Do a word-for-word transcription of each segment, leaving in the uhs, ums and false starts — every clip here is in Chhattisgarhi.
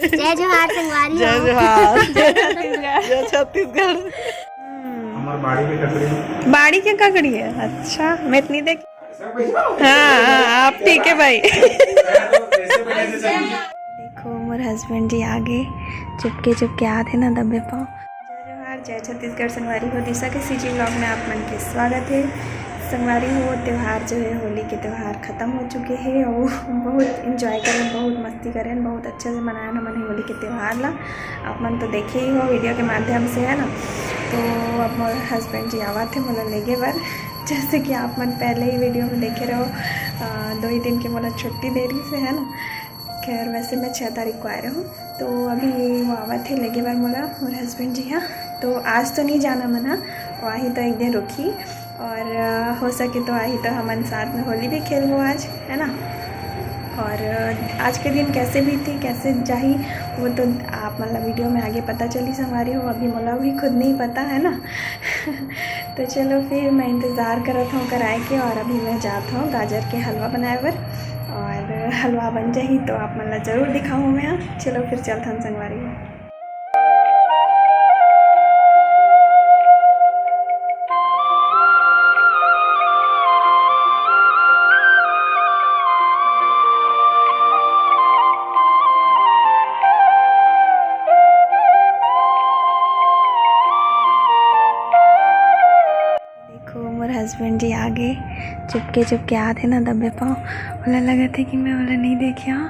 जय जोहार संगवारी हो। जोहार। जय छत्तीसगढ़। जय छत्तीसगढ़। हमार बाड़ी के ककड़ी। बाड़ी के ककड़ी है? अच्छा, मैं इतनी देख। हाँ, हाँ, आप ठीक है भाई। देखो, मोर हस्बैंड जी आगे चुपके चुपके आत हे ना, दबे पाँव। जय जोहार, जय छत्तीसगढ़ संगवारी हो। दिशा के सीजी व्लॉग में आप मन के स्वागत है। संगवारी हो, त्योहार जो है, होली के त्योहार खत्म हो चुके हैं और बहुत एंजॉय करें, बहुत मस्ती करें, बहुत अच्छे से मनाएन हमन होली के त्योहार ला। आप मन तो देखे ही हो वीडियो के माध्यम से, है ना। तो अब मोर हस्बैंड जी आवत हे मोला लेगे बर, जैसे कि आप मन पहले ही वीडियो में देखे रहो, अ, दो ही दिन के मोला छुट्टी दे रही से, है ना। खैर, वैसे मैं छः तारीख को आए रहूँ, तो अभी वो आवत हे लेगे बर मोला, मोर हस्बैंड जी हा। तो आज तो नहीं जाना मना, वो आही तो एक दिन रुकी और, अ, हो सके तो आही तो हमन साथ में होली भी खेलबो आज, है ना। और, अ, आज के दिन कैसे बीती, कैसे जाही, वो तो आप मन ला वीडियो में आगे पता चली संगवारी हो। अभी मोला भी खुद नहीं पता, है ना। तो चलो फिर मैं इंतज़ार करत हूँ कराए के, और अभी मैं जात हूँ गाजर के हलवा बनाए बर, और हलवा बन जाही तो आप मन ला जरूर दिखाऊँ मैं। चलो फिर चलथन संगवारी हो। देखो, मोर हस्बैंड जी आगे चुपके चुपके आत हे ना, दबे पाँव। ओला लगत हे कि मैं ओला नहीं देखे हूँ।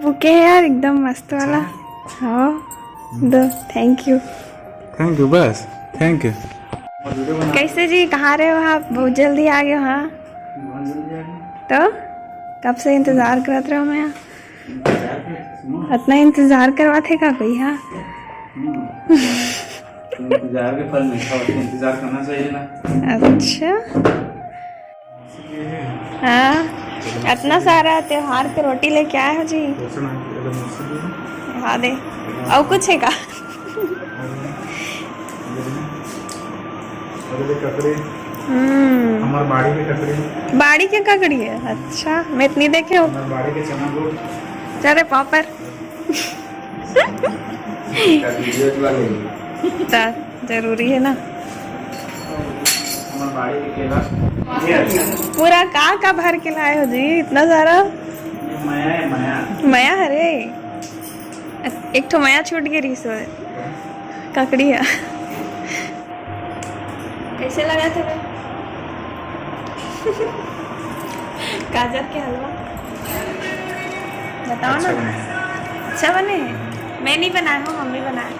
बुके है यार, एकदम मस्त वाला। हाँ, दो, thank you. Thank you, bus, thank you. कैसे जी, कहाँ रहे हो आप? बहुत जल्दी आ गए हो, हाँ। तो कब से इंतजार करत रहो मैं। इतना इंतजार करवा थे का कोई, हाँ? इंतजार के फल मीठा होता है, इंतजार करना चाहिए ना। अच्छा। हाँ, इतना सारा त्योहार के रोटी लेके आए हो जी। हाँ दे, और कुछ है का? हम्म। हमार बाड़ी के ककड़ी। बाड़ी के ककड़ी है? अच्छा, मैं इतनी देखे हो। हमार बाड़ी के चना गुड़। अरे पापड़। ता जरूरी है ना। हमार बाड़ी के केला। पूरा का का भर के लाए हो जी, इतना सारा? ये मया है, मया। मया, अरे एक ठो मया छूट गई रही सो। ककड़ी है। कैसे लगा था भाई? गाजर के हलवा बताओ ना। अच्छा बने। अच्छा बने? मैं नहीं बनाया हूँ, मम्मी बनाया।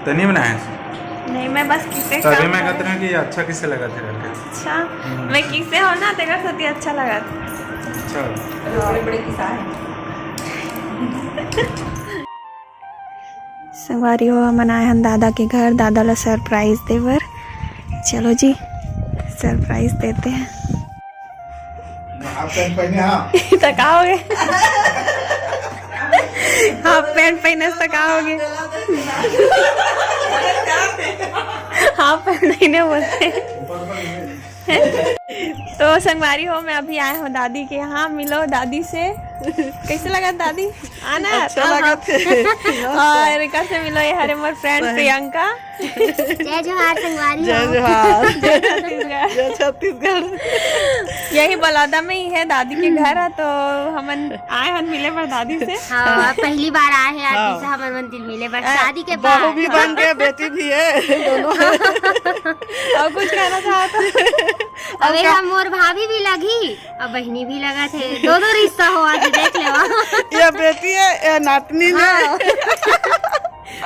तो नहीं बनाया? नहीं, मैं बस किसे तभी काम मैं कहते ना कि अच्छा किसे लगा था करके। अच्छा, मैं किसे हो ना, तेरा साथी अच्छा लगा था। अच्छा। बड़े बड़े किसा है। संगवारी हो, हमन आए हन दादा के घर, दादा ला सरप्राइज दे बर। चलो जी, सरप्राइज देते हैं। हाफ पैंट पहने, हाँ। तो का हो गए? हाफ पैंट पहने से तो का हो गए? हाफ पैंट पहने बोलते हैं। तो संगवारी हो, मैं अभी आए हूँ दादी के यहाँ, मिलो दादी से। कैसे लगा दादी? आना अच्छा लगा थे। और कैसे मिलो, ये हरे मोर फ्रेंड प्रियंका। जय जोहार संगवारी हो। जय जोहार। जय छत्तीसगढ़। यही बलौदा में ही है दादी के घर, तो हमन आए हन मिले बर दादी से। हाँ, पहली बार आए हैं हाँ। आदमी से हमन मन दिल मिले बर शादी के बाद। बहू भी बन गए, बेटी भी है, दोनों। और कुछ कहना चाहत हो? अबे हम मोर भाभी भी लगी, अब बहनी भी लगा थे, दो दो रिश्ता हो आज देख ले। ये बेटी है, ये नातनी ने। हाँ।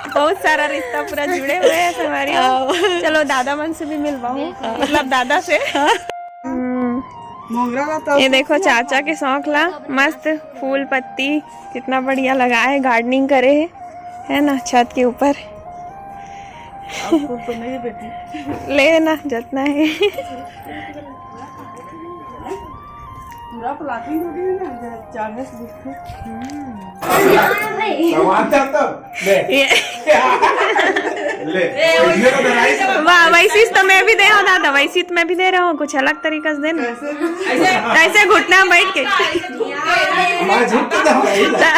बहुत सारा रिश्ता पूरा जुड़े हुए हैं संगवारी। चलो दादा मन से भी मिलवाऊँ, मतलब दादा से। हम्म। ये देखो चाचा के शौक ला मस्त फूल पत्ती कितना बढ़िया लगा है, गार्डनिंग करे है, है ना, छत के ऊपर। ले ना जितना है। पूरा प्लाटिंग हो गई ना, चालीस बिस्कुट। भगवान का तब ले। ये ले। ये तो बनाई सब। वाह, वैसे तो मैं भी दे रहा हूँ दादा, वैसे तो मैं भी दे रहा हूँ, कुछ अलग तरीका से देना। कैसे? कैसे घुटना में बैठ के? हमारा झूठ तो दम नहीं था।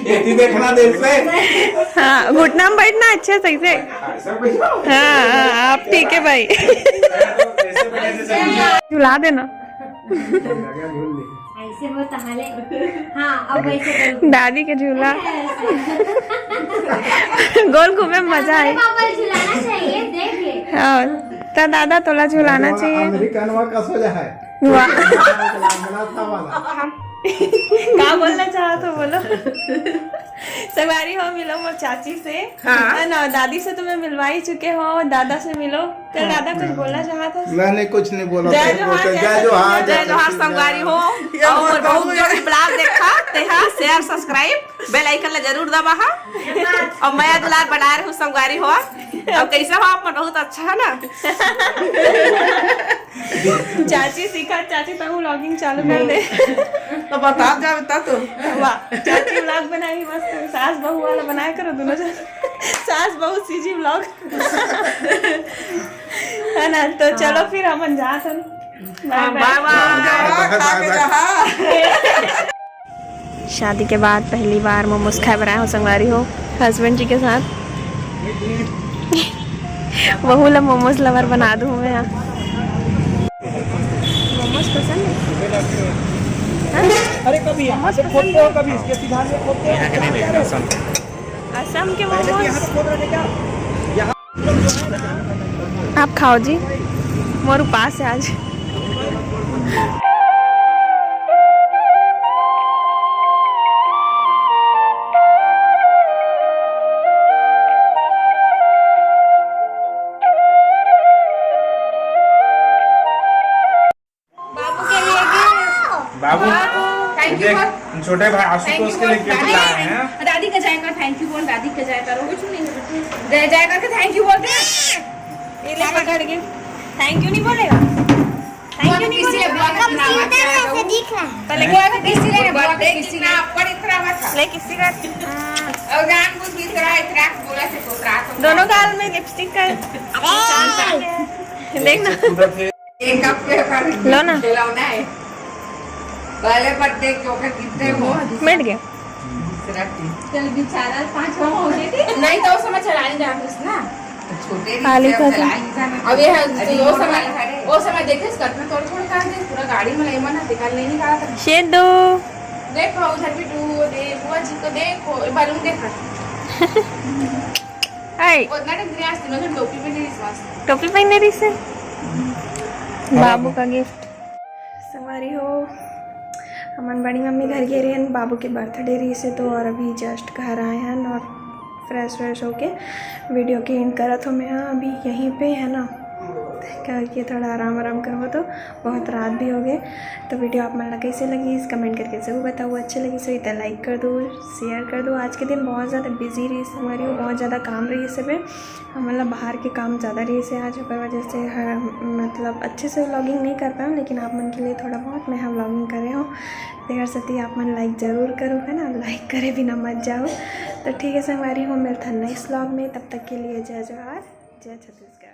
ये ये देखना दिल से। हाँ, घुटना में बैठना अच्छे से, ऐसे। हाँ, हाँ, आप ठीक है भाई। झुला देना। ऐसे वो तहाले। हाँ, अब वैसे करो। दादी के झूला। गोल घूमे में मजा आए। पापा झुलाना चाहिए, देख ले। हाँ, त दादा तोला झुलाना चाहिए। अमेरिकन वा का सोजा है। वाह। का बोलना चाहत हो, बोलो। संगवारी हो, मिलो मोर चाची से। हाँ। है ना, दादी से तो मैं मिलवा ही चुके हो, दादा से मिलो। चल दादा, कुछ बोलना चाहत हस? मैं नहीं, कुछ नहीं बोला। जय जोहार, जय जोहार, संगवारी हो। और बहुत जो भी vlog देखा, तेहा share, subscribe, bell icon ला जरूर दबा हा। और मया दुलार बनाए रहू संगवारी हो। अब कैसे हो आप मन? बहुत अच्छा है ना? चाची सीखा, चाची तहूँ vlogging चालू कर दे। तो बता जा बता तो। वाह, चाची vlog बनाई मस्त, सास बहू वाला बनाया करो दोनों जन। सास बहू CG vlog। है ना, तो चलो फिर हमन जात हन। Bye bye। Bye bye। खा के जहा। शादी के बाद पहली बार मोमोज खाए बर आए हो संगवारी हो, husband जी के साथ। बहू ला मोमोज lover बना दूँ मैं यहाँ। मोमोज पसंद है? हाँ? अरे कभी यहाँ से खोदते हो, कभी इसके किनारे खोदते हो। यहाँ के नहीं लेंगे, असम के। असम के मोमोज। आप खाओ जी, मोर उपास है आज। बाबू के लिए gift। बाबू, बाबू, thank you देख, बोल। छोटे भाई आशुतोष के लिए gift लाए हैं। दादी का जाएगा, thank you बोल, दादी का जाएगा, रो कुछ नहीं है। जय जय करके thank you बोलते हैं। ये ले पकड़ के। Thank you नहीं बोलेगा? Thank you नहीं बोलेगा? बुआ का किसी ने दिख रहा है। पहले बुआ का किसी ने, बुआ का किसी ने। ले किसी का। और जान बुझ के इतना, इतना बोला से तो रात को दोनों गाल में लिपस्टिक का। देखना। मेकअप के ऊपर लो ना। खिलौना है। पहले पर देख के ओकर कितने वो मिट गया। दूसरा चीज। चल बेचारा पांचवा हो गए थे। नहीं तो उस समय चला नहीं जाते ना। छोटे खाली नहीं थे, खत्म। चला नहीं जाना। अब ये है, अरे वो मोड़ समय, वाला है रे। वो समय देखे कतना तोड़ फोड़ कर दे, पूरा गाड़ी में नहीं मना, निकाल नहीं निकाला था। शेर दो। देखो उधर भी डू, दे बुआ जी को देखो, ये balloon देखा। हाय। वो इतना time नहीं आज तीनों जन टोपी पहने रही इस वास्ते। टोपी पहने रही से। बाबू का gift। संगवारी हो, हमन बड़ी मम्मी घर गे रहेन, बाबू के birthday रहिस हे तो, और अभी just घर आए हन और fresh व्रेश होके video के end करत हो मैं हा अभी यहीं पे, है ना, करके थोड़ा आराम आराम करबो तो बहुत रात भी हो गए। तो video आप मन ला कैसे लगिस comment करके जरूर बताओ, अच्छे लगिस होही तो like कर दो, share कर दो। आज के दिन बहुत ज़्यादा busy रहिस संगवारी हो, बहुत ज़्यादा काम रहिस हे। हमन ला बाहर के काम ज़्यादा रहिस हे आज, ओकर वजह से हर, मतलब, अच्छे से vlogging नहीं कर पाए, लेकिन आप मन के लिए थोड़ा बहुत मैं ह vlogging करे हूँ। तेकर सेती आप मन like जरूर करो, है ना, like करे बिना मत जाओ। तो ठीक है संगवारी हो, मिलथन next vlog में, तब तक के लिए जय जोहार, जय छत्तीसगढ़।